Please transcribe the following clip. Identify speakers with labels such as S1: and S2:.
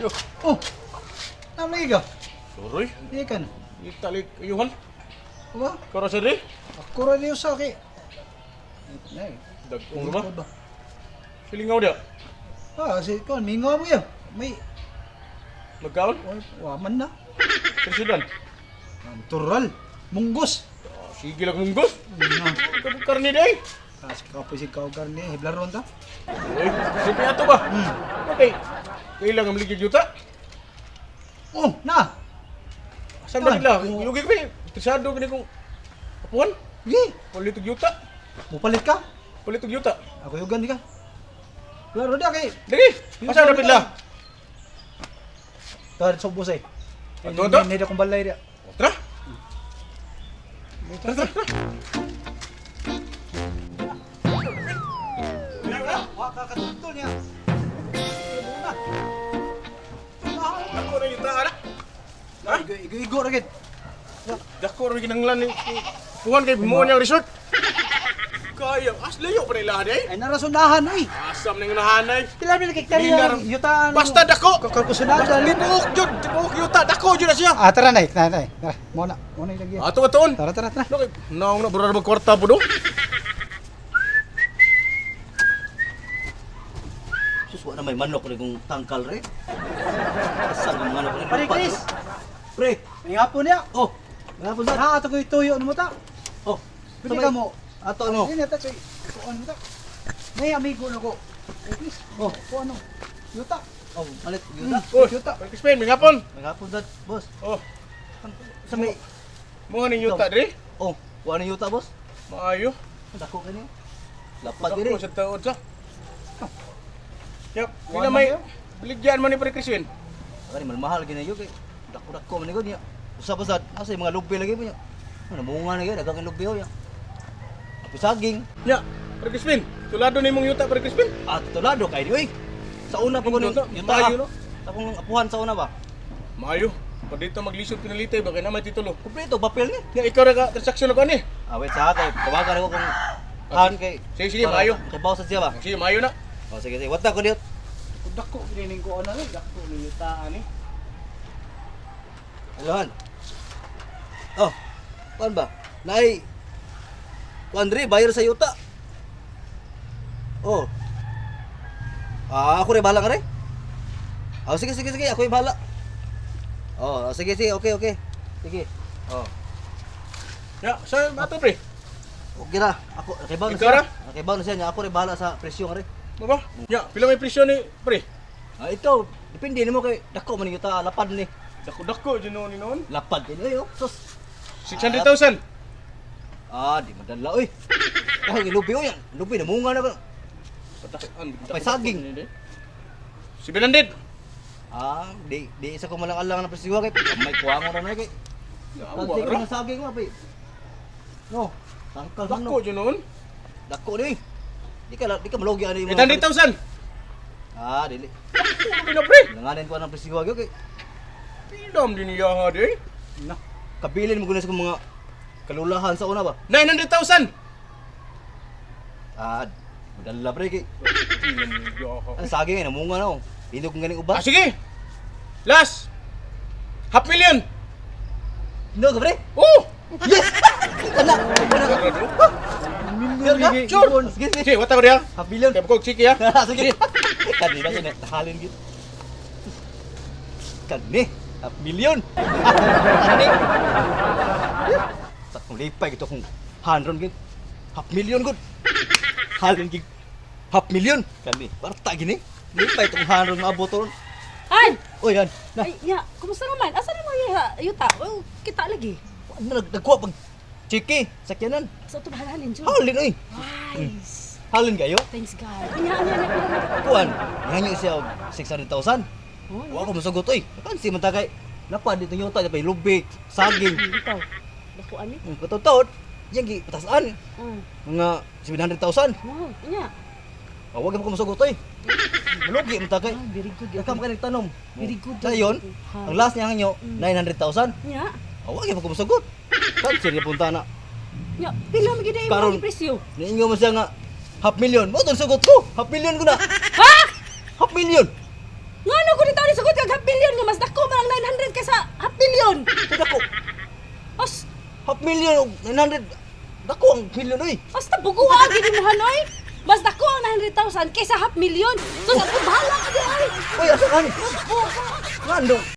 S1: Yo,
S2: Oh. Namlagi ka?
S1: Suroy.
S2: Di ka na.
S1: Italik ayuhan.
S2: Aba,
S1: Karo sa rin.
S2: ako ra niyo sa kay. Nay,
S1: Dagong ba? Silingaw dia.
S2: Ah, si kon mingaw mo yun. May
S1: Magkaon?
S2: wa man na.
S1: President.
S2: Natural. Munggos.
S1: Ah, sige lang munggos.
S2: Na.
S1: Kabuk karni day.
S2: Kas kapoy si kaw karne hiblaron ta.
S1: Uy, sige ato ba? Okay. Kailangan ang maligid yuta.
S2: Oh, na.
S1: Saan ba nila? Yugi ko eh. Interesado gini kong apuan.
S2: Gi.
S1: Palit og yuta.
S2: Mupalit ka?
S1: Palit og yuta.
S2: Ako yugan di ka. Laro dia kay.
S1: Dili. Asa dapat la?
S2: Tar subos ay.
S1: Ato, ato.
S2: Hindi akong balay dia.
S1: Tara. Tara, tara, tara.
S2: Wa ka katutol niya.
S1: Dako na yuta ana. Ha?
S2: Igo igo igo ra gid.
S1: Dako ra ginanglan ni Puan kay mo niyang resort. Kaya as layo pa nila day.
S2: Ay narasunahan oy.
S1: Asam ning unahanay.
S2: Pila mi hektarya
S1: Linar.
S2: yuta.
S1: Basta dako.
S2: Kakusunada.
S1: Tibuok jud, tibuok yuta dako jud na siya.
S2: Ah, tara na, tara na. Tara, mo na, mo na ilagay.
S1: Ato atoon.
S2: Tara, tara, tara.
S1: No kay naong na burar mag kwarta po do.
S3: Sus, wala may manok rin kung tangkal rin. Asa ang manok rin?
S2: Pare Chris,
S3: Pre!
S2: may hapon niya.
S3: Oh! Mga po sir.
S2: Ha, ato ko'y tuyo mo ta.
S3: Oh!
S2: Pwede ka mo.
S3: Ato ano?
S2: Hindi na ta, soy. Kuan mo ta. May amigo na ko. Eh, Chris.
S3: Oh.
S2: Kuan ano? Yuta.
S3: Oh, malit. Yuta.
S1: Oh,
S2: Yuta.
S1: Crispin, may hapon.
S3: Mga po sir, boss.
S1: Oh,
S3: Sa may...
S1: mo ning yuta diri.
S3: Oh, wala na yuta, boss.
S1: Maayo.
S3: Dako ka niyo. Lapad diri.
S1: Dako sa taod sa. Yep,
S2: Wala
S1: pila may
S2: na
S1: biligyan man ni Pre Crispin.
S3: Kani malmahal ginayo kay dako-dako man ni niya. Usa pa sad, asa yung mga lubi lagi po niya. Ano munga na gyud, daghang lubi ho niya. Apo saging.
S1: Nya, Pre Crispin, tulado ni mong yuta Pre Crispin.
S3: Ah, tulado kay ni oy. Sa una pa ko
S1: Yuta,
S3: yuta.
S1: maayo, no?
S3: Sa akong apuhan sa una ba?
S1: Maayo. Pa dito maglisod pinalitay ba kay na may titulo.
S3: Kompleto papel ni.
S1: Nya ikaw ra ka transaksyon ako ani.
S3: Ah, wait sa kay tawagan ako kung han kay.
S1: Sige, sige, maayo.
S3: Kay bawas sa siya ba?
S1: Sige, maayo na.
S3: Oh, sige, sige. What na ko diyot?
S2: Dako ginining ko ano, dako ni yuta ani.
S3: Alohan. Oh. Kuan ba? Naay Kuan diri bayar sa yuta. Oh. Ah, ako rin bahala ka rin. Oh, sige, sige, sige. Ako yung bahala. Oh, sige, sige. Okay, okay. Sige. Oh.
S1: Nya, sa ato pre.
S3: Okay ra. Ako, nakibaw na
S1: Ikaw
S3: siya.
S1: ra?
S3: Nakibaw na siya. Nya, Ako rin bahala sa presyo nga rin.
S1: Mo ba? Nya, pila may presyo ni pre?
S3: Ah, ito. Depende nimo kay dako man yung yuta. Lapad ni.
S1: Dako-dako jud noon ni noon.
S3: Lapad din eh, oh. Sus.
S1: 600,000.
S3: Ah, di madala oy. Ah, lubi oy. Lubi na munga na ba.
S1: Patakan.
S3: May saging.
S1: 700.
S3: Ah, di di isa ko malang alang na presyo kay may kuha mo ra na kay.
S1: Awa
S3: Tagsi ko
S1: ra.
S3: ng saging mo pa. No. Tangkal man
S1: Dako
S3: no.
S1: jud noon.
S3: Dako ni. Di ka malugi ani mo.
S1: 800,000.
S3: Ah, dili.
S1: Dako na pre.
S3: Langanin ko ang presyo kay.
S1: Pila man din niya ha di.
S2: Na.
S3: Kabilin mo gud sa mga kalulahan sa una ba.
S1: 900,000.
S3: Ah, madala pre kay.
S1: Pila niya ha.
S3: Ang saging ay namunga na oh. Hinog ng ganing uba.
S1: Ah, sige. Last. Half million.
S3: Hinog ka pre.
S1: Oh!
S3: Yes. Kana. Kana. Sure ka?
S1: Sure.
S3: Sige, sige.
S1: Sige, wata ko diha.
S3: Half million.
S1: Kaya ko sige ha.
S3: Sige. Kani na kini halin gid. Kani, half million. Kani. Sa kung lipay gito kung hanron gid. Half million gud. Halin gid. Half million. Kani, warta gini. Lipay tong hanron nga abot ron.
S4: Ay!
S3: Oy, yan. Na,
S4: Ay, ya, kumusta naman? Asa naman yung yuta? Oh, kita lagi.
S3: ano nagkuha pag chiki sakyanan.
S4: Sa ito halin, Jun.
S3: Halin oy.
S4: Nice.
S3: Halin kayo.
S4: Thanks God. Unya, unya, unya, unya.
S3: Kuan, nanganyo siya og 600,000.
S4: Oh,
S3: Wa ko musugot oy. Pansi man ta kay lapad dito yuta pay lubik, saging.
S4: Ito. Dako ani.
S3: Ang katutaod, yang gi patasan mga 700,000.
S4: Wow, unya.
S3: Ah, wag mo ko musugot oy. Malugi man ta kay.
S4: Ah, very good.
S3: Daghan man kay nagtanom.
S4: Very good.
S3: Dayon,
S4: Ha.
S3: ang last niya hanyo 900,000.
S4: Unya.
S3: Ah, wag mo ko musugot. Pansi niya punta na.
S4: Unya, pila man gid ay
S3: Karon.
S4: imong presyo?
S3: Niingon mo siya nga half million. Mo tong sugot ko. Half million ko na.
S4: Ha?
S3: Half million.
S4: Ngano ko dito ni sugot? Musugot kag half million nga mas dako man ang 900 kaysa half million.
S3: Uy, dako.
S4: As
S3: Half million og 900. Dako ang million oy.
S4: Basta buguha gid mo hanoy. Mas dako ang 900,000 kaysa half million. So sa bahala ka di ay.
S3: Uy, asa kan? Ngano?